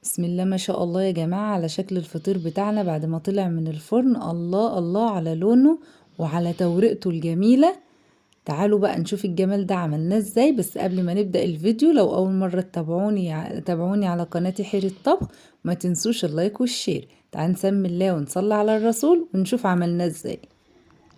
بسم الله ما شاء الله يا جماعة على شكل الفطير بتاعنا بعد ما طلع من الفرن. الله الله على لونه وعلى توريقته الجميلة. تعالوا بقى نشوف الجمال ده عملناه ازاي. بس قبل ما نبدأ الفيديو، لو اول مرة تابعوني على قناتي حيرة طبخ، ما تنسوش ال like وال share. تعالوا نسمي الله ونصلي على الرسول ونشوف عملناه ازاي.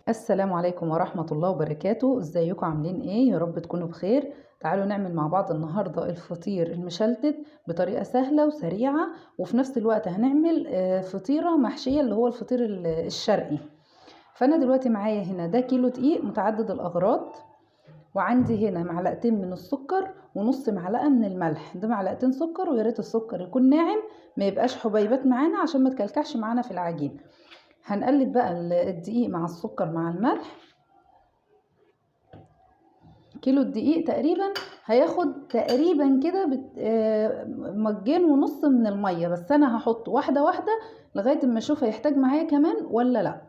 السلام عليكم ورحمة الله وبركاته. ازيكم عاملين ايه؟ يا رب تكونوا بخير. تعالوا نعمل مع بعض النهاردة الفطير المشلتت بطريقة سهلة وسريعة، وفي نفس الوقت هنعمل فطيرة محشية اللي هو الفطير الشرقي. فأنا دلوقتي معايا هنا ده كيلو دقيق متعدد الأغراض، وعندي هنا معلقتين من السكر ونص معلقة من الملح. ده معلقتين سكر، ويا ريت السكر يكون ناعم ما يبقاش حبيبات معانا عشان ما تكلكعش معانا في العجين. هنقلب بقى الدقيق مع السكر مع الملح. كيلو الدقيق تقريبا هياخد تقريبا كده مجين ونص من المية، بس انا هحط واحدة واحدة لغاية اما اشوف هيحتاج معايا كمان ولا لا.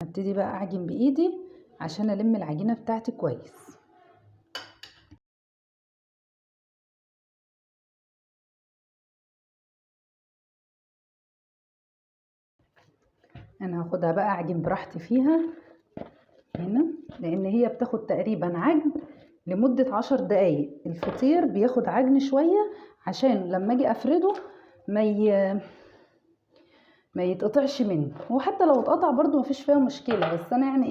هبتدي بقى اعجن بايدي عشان الم العجينة بتاعتي كويس. انا هاخدها بقى اعجن براحتي فيها هنا، لان هي بتاخد تقريبا عجن لمدة 10 دقايق. الفطير بياخد عجن شوية عشان لما اجي افرده ما يتقطعش مني، وحتى لو اتقطع برضو مفيش فيها مشكلة، بس انا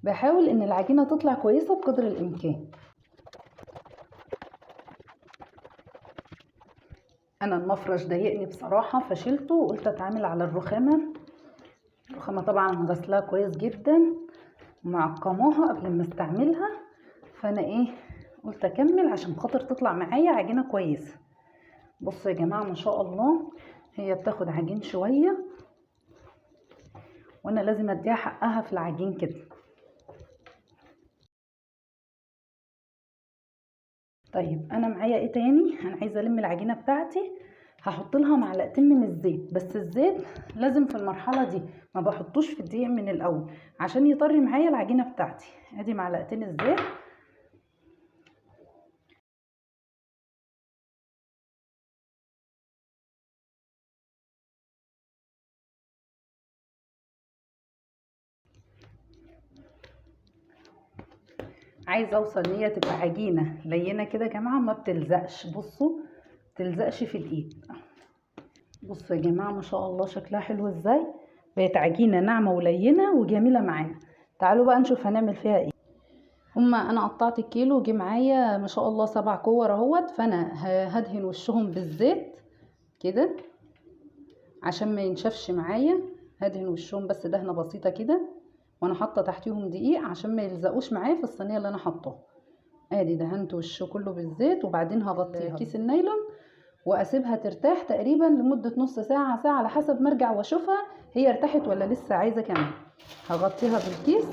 بحاول ان العجينة تطلع كويسة بقدر الامكان. انا المفرش ضايقني بصراحة فشيلته وقلت اتعامل على الرخامة. الرخامة طبعا غسلها كويس جدا ومعقماها قبل ما استعملها، فانا قلت اكمل عشان خاطر تطلع معايا عجينة كويسة. بصوا يا جماعة ما شاء الله هي بتاخد عجين شوية، وانا لازم اديها حقها في العجين كده. انا معايا ايه تاني؟ انا عايزة الم العجينة بتاعتي. هحط لها معلقتين من الزيت، بس الزيت لازم في المرحلة دي ما بحطوش في الدقيق من الاول عشان يطري معايا العجينة بتاعتي. ادي معلقتين الزيت. عايزه اوصل ان هي تبقى عجينه لينه كده يا جماعة، ما بتلزقش. بصوا بتلزقش في الايد. بصوا يا جماعة ما شاء الله شكلها حلو ازاي، بقت عجينه ناعمة ولينه وجميلة معانا. تعالوا بقى نشوف هنعمل فيها ايه. انا قطعت الكيلو وجي معايا ما شاء الله 7 كور اهوت، فانا هدهن وشهم بالزيت كده عشان ما ينشفش معايا. هدهن وشهم بس دهنه بسيطة كده، وانا حاطه تحتيهم دقيق عشان ما يلزقوش معايا في الصينية اللي انا حاطاها. ادي دهنت وشه كله بالزيت، وبعدين هغطيها كيس النايلون واسيبها ترتاح تقريبا لمدة نص ساعة ساعة على حسب ما ارجع واشوفها هي ارتاحت ولا لسه عايزه كمان. هغطيها بالكيس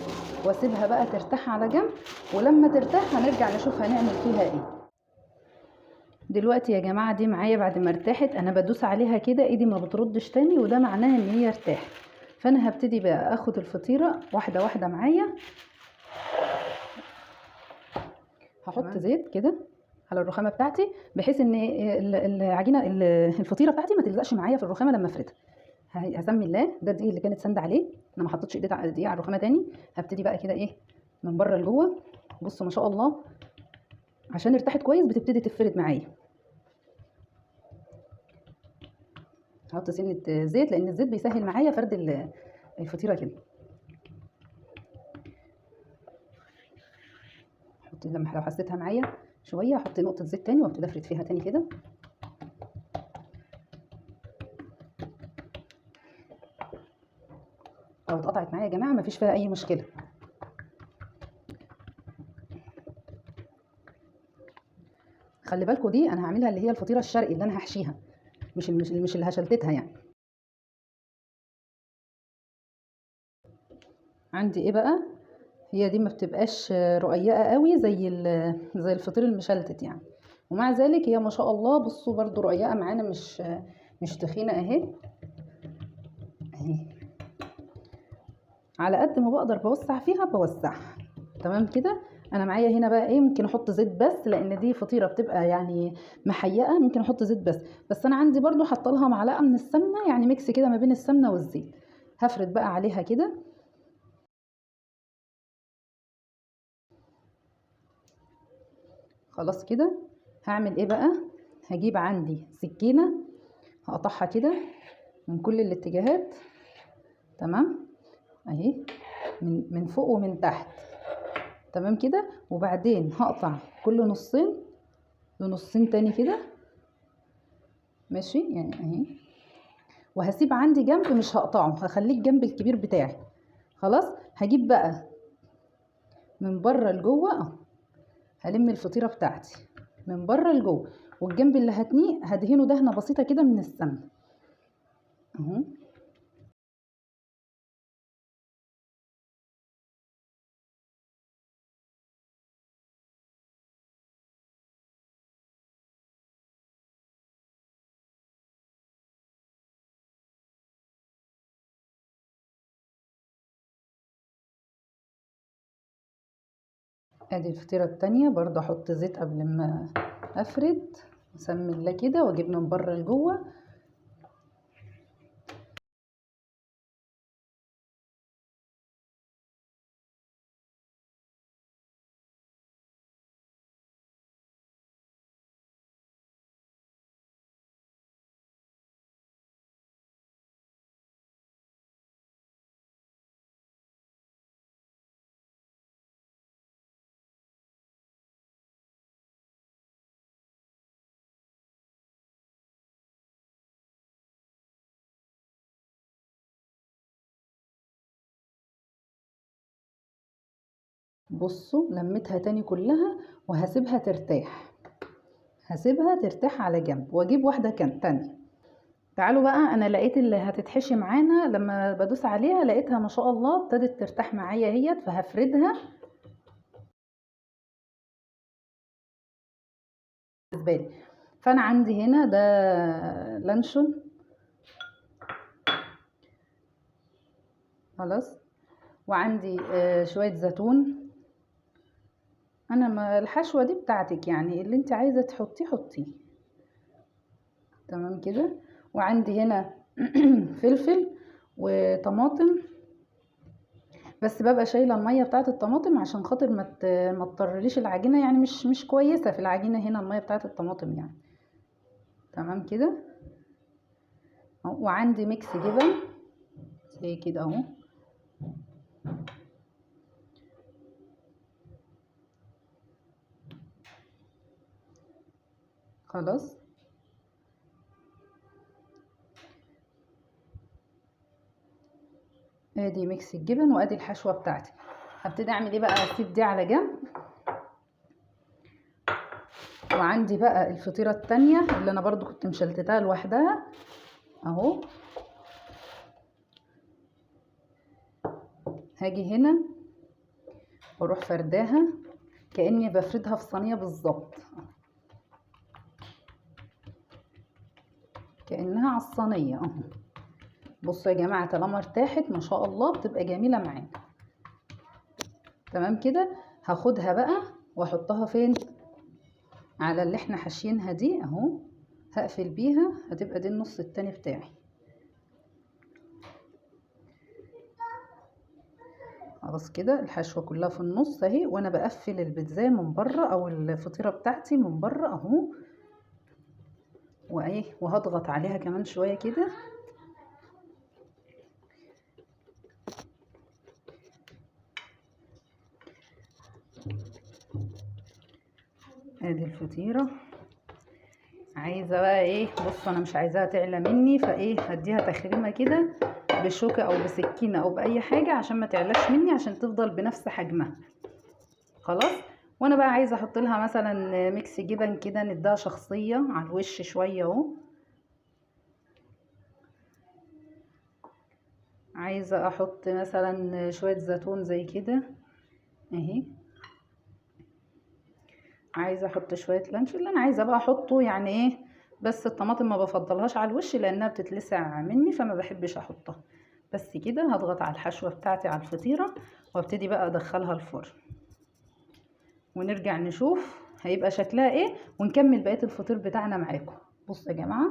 واسيبها بقى ترتاح على جنب، ولما ترتاح هنرجع نشوف هنعمل فيها ايه. دلوقتي يا جماعة دي معايا بعد ما ارتاحت، انا بدوس عليها كده ايدي ما بتردش تاني، وده معناه ان هي ارتاحت. فانا هبتدي بقى اخد الفطيره واحدة واحدة معايا. هحط زيت كده على الرخامه بتاعتي بحيث ان العجينة الفطيره بتاعتي ما تلزقش معايا في الرخامه لما افردها. هسمي الله، ده الدقيق اللي كانت ساندة عليه، انا ما حطيتش ايدي دقيق على الرخامه تاني. هبتدي بقى كده من بره لجوه. بصوا ما شاء الله عشان ارتاحت كويس بتبتدي تفرد معايا. هحط سنة زيت لان الزيت بيسهل معايا فرد الفطيره كده. احط لما لو حسيتها معايا شوية احط نقطة زيت تاني وابتدي افرد فيها تاني كده. لو اتقطعت معايا يا جماعة مفيش فيها اي مشكلة. خلي بالكوا دي انا هعملها اللي هي الفطيره الشرقي اللي انا هحشيها، مش اللي هشلتتها يعني. عندي ايه بقى؟ هي دي ما بتبقاش رقيقه قوي زي الفطير المشلتت يعني، ومع ذلك هي ما شاء الله بصوا برضو رقيقه معانا، مش تخينة اهي اهي. على قد ما بقدر بوسع فيها بوسعها. تمام كده. انا معايا هنا بقى ايه، ممكن احط زيت بس لان دي فطيره بتبقى يعني محيقه، ممكن احط زيت بس، بس انا عندي برضو حاطه لها معلقه من السمنة، يعني mix كده ما بين السمنة والزيت. هفرد بقى عليها كده. خلاص كده. هعمل ايه بقى، هجيب عندي سكينة هقطعها كده من كل الاتجاهات. تمام اهي، من فوق ومن تحت. تمام كده. وبعدين هقطع كل نصين لنصين تاني كده، ماشي يعني اهي. وهسيب عندي جنب مش هقطعه، هخليه الجنب الكبير بتاعي. خلاص. هجيب بقى من بره لجوه اهو، هلم الفطيره بتاعتي من بره لجوه، والجنب اللي هتنيه هدهنه دهنه بسيطة كده من السمنة اهو. ادي الفطيره التانية برضه، احط زيت قبل ما افرد، اسمي الله كده، واجيب من بره لجوه. بصوا لميتها تاني كلها، وهسيبها ترتاح، هسيبها ترتاح على جنب، واجيب واحدة كان تانية. تعالوا بقى، انا لقيت اللي هتتحشي معانا لما بدوس عليها لقيتها ما شاء الله ابتدت ترتاح معايا اهيت، فهفردها بالنسبة لي. فانا عندي هنا ده لانشون، خلاص، وعندي شوية زيتون. انا ما الحشوه دي بتاعتك، يعني اللي انت عايزه تحطيه حطيه. تمام كده. وعندي هنا فلفل وطماطم، بس ببقى شايله المية بتاعه الطماطم عشان خاطر ما تطرليش العجينة، يعني مش كويسة في العجينة هنا المية بتاعه الطماطم يعني. تمام كده. وعندي mix جبن زي كده اهو. خلاص. ادي mix الجبن وادي الحشوه بتاعتي. هبتدي اعمل ايه بقى، اسيب دي على جنب. وعندي بقى الفطيره التانية اللي انا برضو كنت مشلتتها لوحدها اهو. هاجي هنا واروح فرداها كاني بفردها في صينية بالظبط، كانها على الصينية اهو. بصوا يا جماعة، طالما ارتاحت ما شاء الله بتبقى جميلة معانا. تمام كده. هاخدها بقى واحطها فين، على اللي احنا حاشينها دي اهو. هقفل بيها، هتبقى دي النص التاني بتاعي. خلاص كده الحشوه كلها في النص اهي، وانا بقفل البيتزا من بره او الفطيره بتاعتي من بره اهو. وايه، وهضغط عليها كمان شوية كده. ادي الفطيره. عايزه بقى ايه، بصوا انا مش عايزاها تعلى مني، فايه هديها تخريمه كده بشوكة او بسكينة او باي حاجة عشان ما تعلاش مني، عشان تفضل بنفس حجمها. خلاص. وانا بقى عايزه احط لها مثلا mix جبن كده، نديها شخصية على الوش شوية اهو. عايزه احط مثلا شوية زيتون زي كده اهي. عايزه احط شوية لانش، اللي انا عايزه بقى احطه يعني ايه، بس الطماطم ما بفضلهاش على الوش لانها بتتلسع مني فما بحبش احطها. بس كده هضغط على الحشوه بتاعتي على الفطيره وابتدي بقى ادخلها الفرن، ونرجع نشوف هيبقى شكلها ايه، ونكمل بقية الفطير بتاعنا معاكم. بصوا يا جماعة،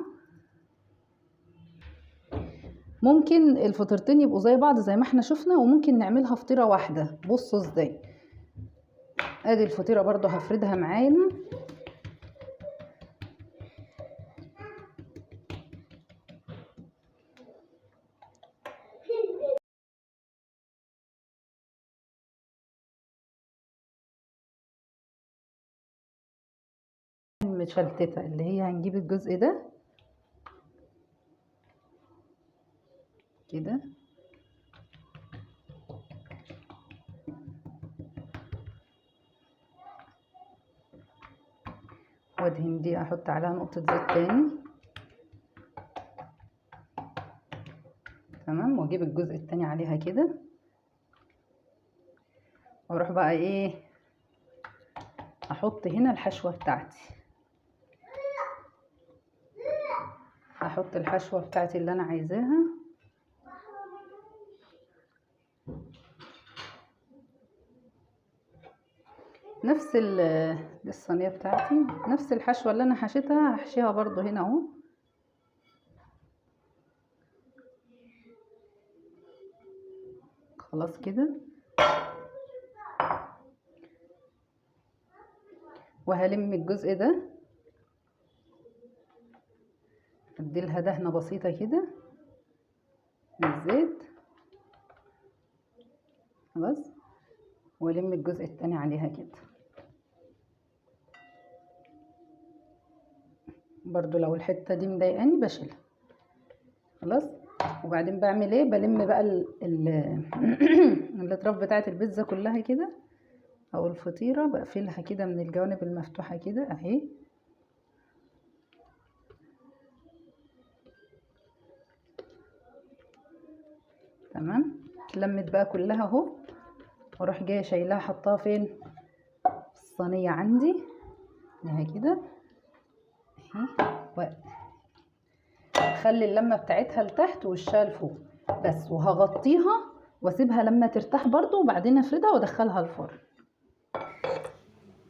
ممكن الفطيرتين يبقوا زي بعض زي ما احنا شفنا، وممكن نعملها فطيره واحدة. بصوا ازاي، ادي الفطيره برضو هفردها معانا. مشلتته اللي هي هنجيب الجزء ده كده، وادهن دي، احط عليها نقطة زيت تاني. تمام، واجيب الجزء التاني عليها كده، واروح بقى ايه احط هنا الحشوة بتاعتي. احط الحشوة بتاعتي اللي انا عايزاها. نفس الصينية بتاعتي، نفس الحشوة اللي انا حشيتها هحشيها برضو هنا اهو. خلاص كده، وهلم الجزء ده، اديلها دهنة بسيطة كده من الزيت. خلاص، والم الجزء التاني عليها كده برضو. لو الحتة دي مضايقاني بشيلها. خلاص، وبعدين بعمل ايه؟ بلم بقى الاطراف بتاعة البيتزا كلها كده، او الفطيرة بقفلها كده من الجوانب المفتوحة كده اهي. تمام، اتلمت بقى كلها اهو. واروح جاية شايلاها حطاها فين؟ في الصينية عندي اهي كده اهي، خلي اللمة بتاعتها لتحت وشها لفوق بس، وهغطيها واسيبها لما ترتاح برضو، وبعدين افردها وادخلها الفرن.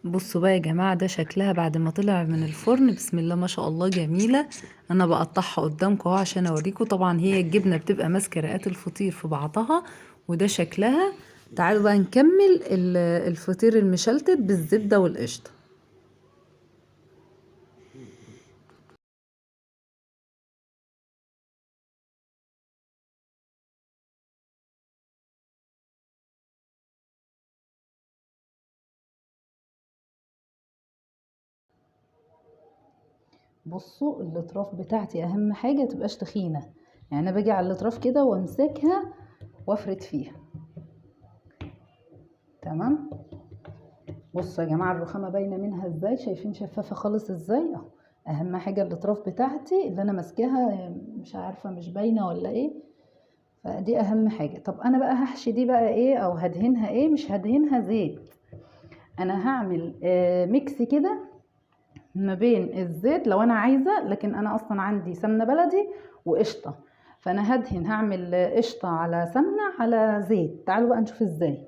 بصوا بقى يا جماعة، ده شكلها بعد ما طلع من الفرن. بسم الله ما شاء الله، جميلة. انا بقطعها قدامكم اهو عشان اوريكم. طبعا هي الجبنة بتبقى ماسكة رقات الفطير في بعضها، وده شكلها. تعالوا بقى نكمل الفطير المشلتت بالزبدة والقشطة. بصوا الاطراف بتاعتي اهم حاجة تبقاش تخينة، يعني انا باجي على الاطراف كده وامسكها وافرد فيها. تمام، بصوا يا جماعة الرخامه باينة منها ازاي، شايفين شفافة خالص ازاي اهو. اهم حاجة الاطراف بتاعتي اللي انا ماسكاها، مش عارفه مش باينة ولا ايه، فدي اهم حاجة. طب انا بقى هحشي دي بقى ايه، او هدهنها ايه؟ مش هدهنها زيت، انا هعمل mix كده ما بين الزيت لو انا عايزه، لكن انا اصلا عندي سمنه بلدي وقشطه، فانا هعمل قشطه على سمنه على زيت. تعالوا بقى نشوف ازاي.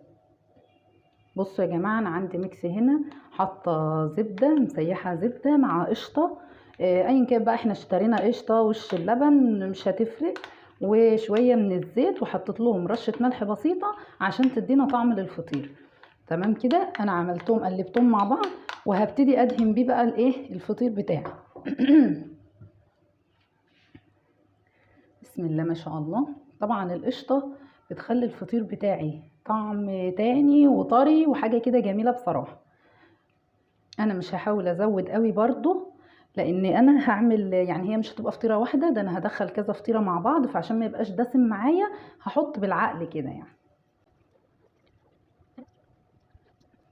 بصوا يا جماعة، انا عندي mix هنا، حاطه زبدة، مسيحه زبدة مع قشطه، ايا كان بقى احنا اشترينا قشطه وش اللبن مش هتفرق، وشوية من الزيت، وحطيت لهم رشه ملح بسيطة عشان تدينا طعم للفطير. تمام كده، انا عملتهم قلبتهم مع بعض، وهبتدي ادهن بيه بقى الايه الفطير بتاعي. بسم الله ما شاء الله. طبعا القشطه بتخلي الفطير بتاعي طعم تاني وطري وحاجه كده جميلة بصراحة. انا مش هحاول ازود قوي برضو، لان انا هعمل يعني هي مش هتبقى فطيره واحدة، ده انا هدخل كذا فطيره مع بعض، فعشان ما يبقاش دسم معايا هحط بالعقل كده. يعني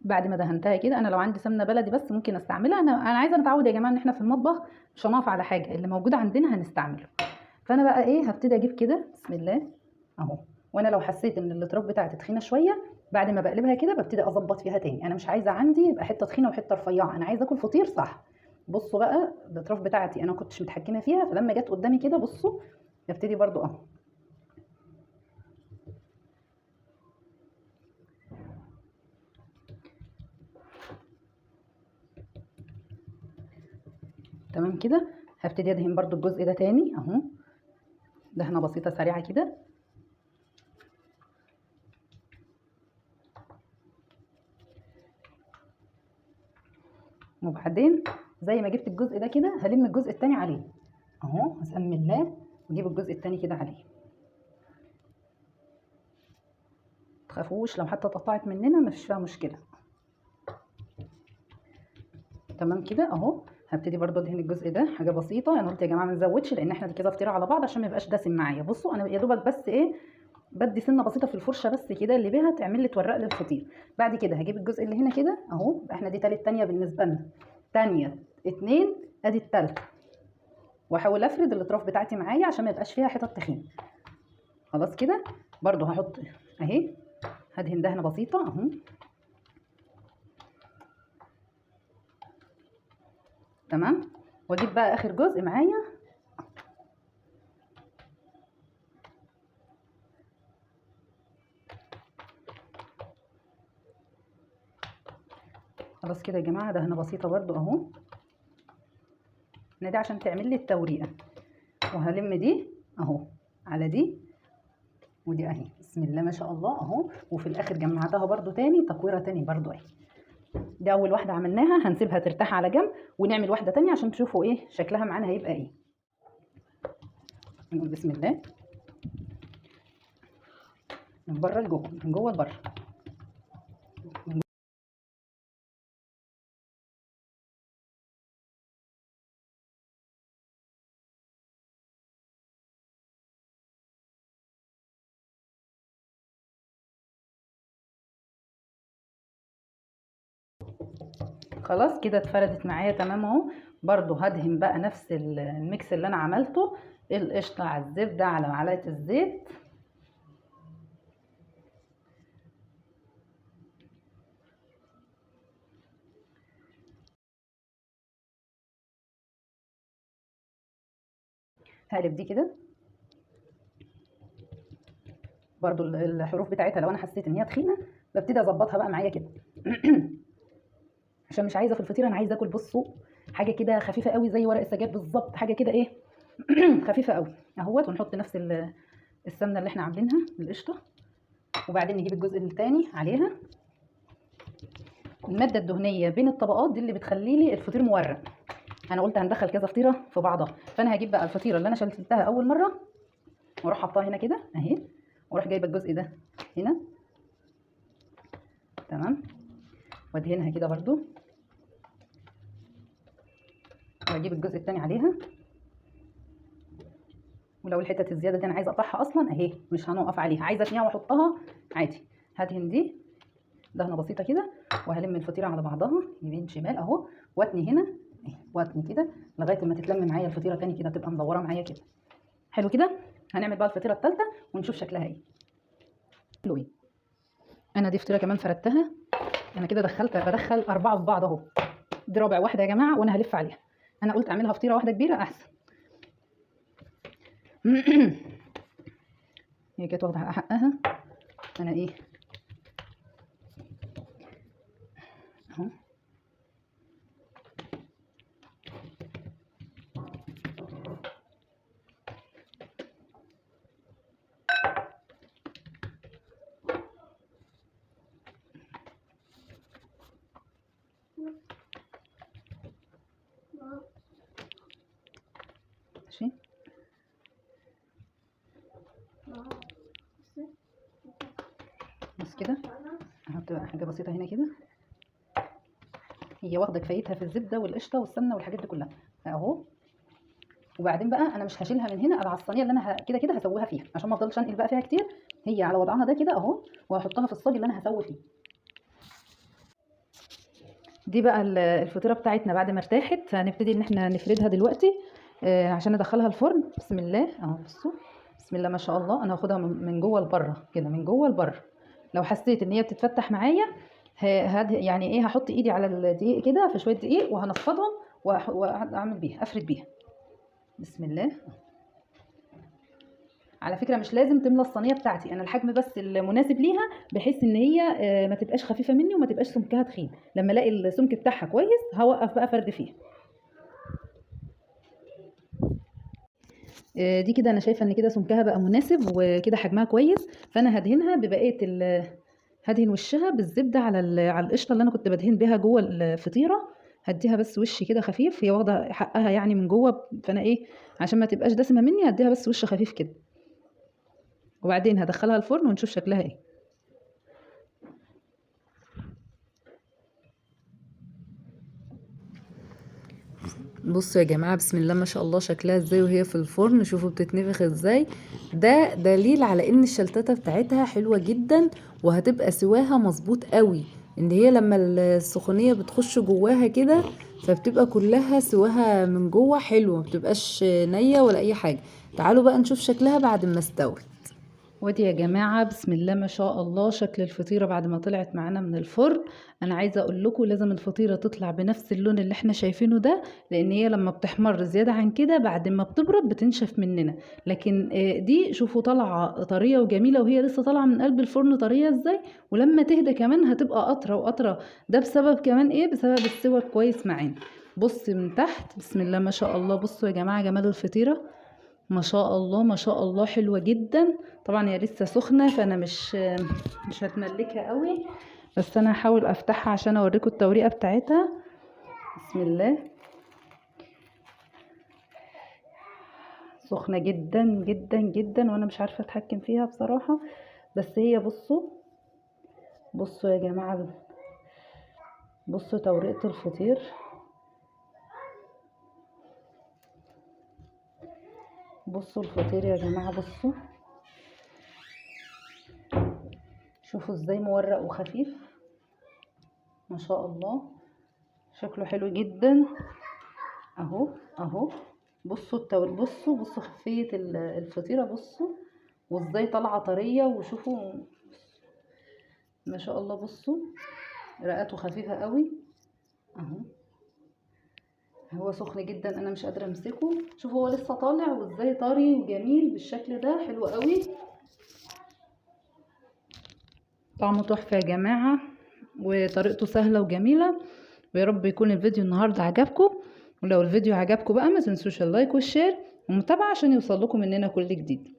بعد ما دهنتها كده، انا لو عندي سمنه بلدي بس ممكن استعملها. انا عايزه نتعود يا جماعة ان احنا في المطبخ مش هنقف على حاجة، اللي موجود عندنا هنستعمله. فانا بقى ايه، هبتدي اجيب كده بسم الله اهو. وانا لو حسيت ان الاطراف بتاعتي تخينة شوية، بعد ما بقلبها كده ببتدي اظبط فيها تاني. انا مش عايزه عندي يبقى حتة تخينة وحتة رفيعة، انا عايزه اكل فطير صح. بصوا بقى الاطراف بتاعتي انا ما كنتش متحكمه فيها، فلما جت قدامي كده بصوا ببتدي برضو اهو تمام كده. هبتدي ادهن برضو الجزء ده تاني اهو، دهنه بسيطة سريعة كده. وبعدين زي ما جبت الجزء ده كده هلم الجزء التاني عليه اهو، هسمي الله واجيب الجزء التاني كده عليه. متخافوش لو حتى اتقطعت مننا مفيش فيها مشكلة. تمام كده اهو. هبتدي برضو ادهن الجزء ده حاجة بسيطة. انا قلت يا جماعة ما نزودش لان احنا كده فطيره على بعض عشان ما يبقاش دسم معايا. بصوا انا يا دوبك بس ايه، بدي سنة بسيطة في الفرشة بس كده اللي بيها تعمل لي تورق لي الفطير. بعد كده هجيب الجزء اللي هنا كده اهو، احنا دي تالت تانية بالنسبة لنا، تانية اتنين، ادي التالتة، واحاول افرد الاطراف بتاعتي معايا عشان ما يبقاش فيها حتت تخينة. خلاص كده برضو هحط اهي، هدهن دهنه بسيطة اهو. تمام. واجيب بقى اخر جزء معايا خلاص كده يا جماعة، دهنه بسيطة برضو اهو. انا دي عشان تعمل لي التوريقه، وهلم دي اهو على دي ودي اهي، بسم الله ما شاء الله اهو. وفي الاخر جمعتها برضو تاني تكويره تاني برضو اهي. دي اول واحدة عملناها، هنسيبها ترتاح على جنب ونعمل واحدة تانية عشان تشوفوا ايه شكلها معانا هيبقى ايه. نقول بسم الله، من بره لجوه، من جوه لبره. خلاص كده اتفردت معايا تمام اهو. برضو هدهن بقى نفس الميكس اللي انا عملته، القشطه على الزبدة على معلقه الزيت. هقلب دي كده برضو الحروف بتاعتها، لو انا حسيت ان هي تخينة ببتدي اظبطها بقى معايا كده عشان مش عايزه في الفطيره، انا عايزه اكل بصوا حاجة كده خفيفة قوي زي ورق السجاد بالظبط، حاجة كده ايه خفيفة قوي اهوت. ونحط نفس السمنة اللي احنا عاملينها القشطه، وبعدين نجيب الجزء الثاني عليها. المادة الدهنية بين الطبقات دي اللي بتخلي لي الفطير مورق. انا قلت هندخل كذا فطيره في بعضها، فانا هجيب بقى الفطيره اللي انا شلتها اول مرة واروح حطاها هنا كده اهي، واروح جايبه الجزء ده هنا تمام، وادهنها كده برضو، واجيب الجزء الثاني عليها. ولو الحتة الزيادة دي انا عايزه اقطعها اصلا اهي، مش هنقف عليها، عايزه اتنيها واحطها عادي. هدهن دي دهنه بسيطة كده، وهلم الفطيره على بعضها يمين شمال اهو، واتني هنا واتني كده لغاية ما تتلم معايا الفطيره تاني كده، تبقى مدورة معايا كده. حلو كده. هنعمل بقى الفطيره الثالثة ونشوف شكلها ايه. حلو ايه. انا دي فطيره كمان فردتها، انا كده بدخل 4 في بعض اهو. دي رابع واحدة يا جماعة وانا هلف عليها. انا قلت اعملها فطيره واحدة كبيرة احسن. هي كانت واخده حقها. انا ايه اهو، ماشي. بس كده احط بقى حاجة بسيطة هنا كده، هي واخده كفايتها في الزبدة والقشطه والسمنه والحاجات دي كلها اهو. وبعدين بقى انا مش هشيلها من هنا على الصينية اللي انا كده كده هسويها فيها، عشان ما افضلش انقل بقى فيها كتير. هي على وضعها ده كده اهو، وهحطها في الصاج اللي انا هسوي فيه. دي بقى الفطيره بتاعتنا بعد ما ارتاحت. هنبتدي ان احنا نفردها دلوقتي عشان ندخلها الفرن. بسم الله اهو، بصوا بسم الله ما شاء الله. انا هاخدها من جوه لبره كده، من جوه لبره. لو حسيت ان هي بتتفتح معايا يعني ايه، هحط ايدي على الدقيق كده في شوية دقيق وهنفضهم واعمل بيها، افرد بيها. بسم الله. على فكرة مش لازم تملى الصينية بتاعتي، انا الحجم بس المناسب ليها، بحيث ان هي ما تبقاش خفيفة مني وما تبقاش سمكها تخين. لما الاقي السمك بتاعها كويس هوقف بقى فرد فيها. دي كده انا شايفه ان كده سمكها بقى مناسب وكده حجمها كويس، فانا هدهنها ببقية هدهن وشها بالزبده على القشطه اللي انا كنت بدهن بيها جوه الفطيره. هديها بس وش كده خفيف، هي واخده حقها يعني من جوه، فانا ايه عشان ما تبقاش دسمة مني هديها بس وش خفيف كده، وبعدين هدخلها الفرن ونشوف شكلها ايه. بصوا يا جماعة بسم الله ما شاء الله شكلها ازاي وهي في الفرن، شوفوا بتتنفخ ازاي. ده دليل على ان الشلتته بتاعتها حلوة جدا وهتبقى سواها مظبوط قوي، ان هي لما السخونية بتخش جواها كده فبتبقى كلها سواها من جوه حلو، ما بتبقاش نية ولا اي حاجة. تعالوا بقى نشوف شكلها بعد ما استوت. ودي يا جماعة بسم الله ما شاء الله شكل الفطيرة بعد ما طلعت معانا من الفرن. انا عايزة اقول لكم لازم الفطيرة تطلع بنفس اللون اللي احنا شايفينه ده، لان هي لما بتحمر زيادة عن كده بعد ما بتبرد بتنشف مننا، لكن دي شوفوا طالعة طرية وجميلة وهي لسه طالعة من قلب الفرن طرية ازاي، ولما تهدى كمان هتبقى قطرة وقطرة. ده بسبب كمان ايه؟ بسبب السوى كويس معانا. بص من تحت بسم الله ما شاء الله، بصوا يا جماعة جمال الفطيرة ما شاء الله ما شاء الله حلوة جدا. طبعا هي لسه سخنة فانا مش هتملكها قوي، بس انا هحاول افتحها عشان اوريكم التوريقة بتاعتها. بسم الله، سخنة جدا جدا جدا وانا مش عارفة اتحكم فيها بصراحة، بس هي بصوا يا جماعة، بصوا توريقة الفطير. بصوا الفطير يا جماعة، بصوا شوفوا ازاي مورق وخفيف ما شاء الله، شكله حلو جدا اهو اهو. بصوا التور، بصوا خفية الفطيرة، بصوا وازاي طالعة طرية، وشوفوا ما شاء الله، بصوا رقاته خفيفة قوي اهو. هو سخن جدا انا مش قادرة امسكه، شوفوا هو لسه طالع وازاي طري وجميل بالشكل ده، حلو قوي، طعمه تحفة يا جماعة، وطريقته سهلة وجميلة. ويا رب يكون الفيديو النهارده عجبكم، ولو الفيديو عجبكم بقى ما تنسوش ال like وال share والمتابعة عشان يوصل لكم مننا كل جديد.